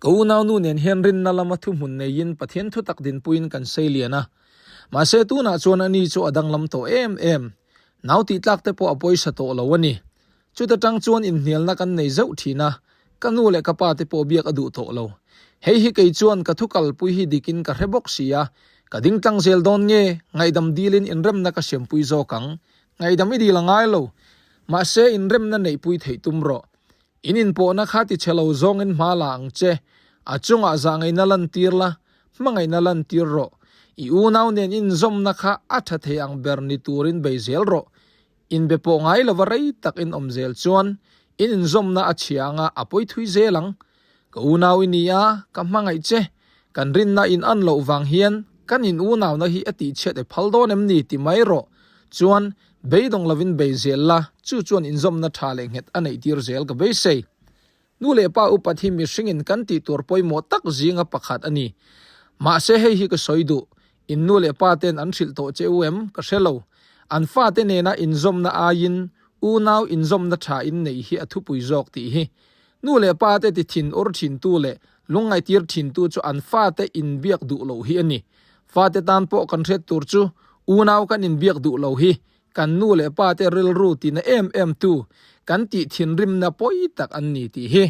Ka unaunu nen hian rinna lama thuhmun neiin Pathian thutak dinpuiin kan sei lian a. Mahse tunah chuan ani chu a danglam tawh em em. Nau tih tlak te pawh a pawisa tawh lo a ni. Chuta tang chuan inhnialna kan nei zeuh thin a, ka nu leh ka pa te pawh biak a duh tawh lo. Hei hi kei chuan ka thu kalpui hi dikin ka hre bawk si a, ka ding tlang zel dawn nge, ngaihdam dilin inremna ka siampui zawk ang. Ngaihdam i dil a ngai lo. Mahse inremna neihpui theih tum rawh. In inpawhna kha ti chhe lo zawngin hma la ang che. A chungah zahngaihna lantir la, hmangaihna lantir rawh. I unau nen inzawmna kha a tha thei ang ber ni turin bei zel rawh. Inbe pawh ngai lova rei tak in awm zel chuan in inzawmna a chhia anga a pawi thui zel ang. Ka unau i ni a, ka hmangaih che. Kan rinna in an loh vang hian kan in unauna hi a tihchhiat e phal dawn em ni ti mai rawh. Chuan beidawng lovin bei zel la, chu chuan inzawmna tha leh nghet a neih tir zel ka beisei. Nu leh pa upat hi mihringin kan tih tur pawimawh tak zinga pakhat a ni. Mahse hei hi ka sawi duh, in nu leh pa ten an hrilh tawh che u em? Ka hre lo. An fate nena inzawmna aiin unau inzawmna tha in neih hi a thupui zawk tih hi. Nu leh pa te ti thin ur thintu leh lungngaihtir thintu chu an fate inbiak duh loh hi a ni. Fate tan pawh kan hriat tur chu unau kan inbiak duh lo hi Kan nu leh pa te rilru tina em em tu kan tih thinrimna pawi tak an ni tih hi.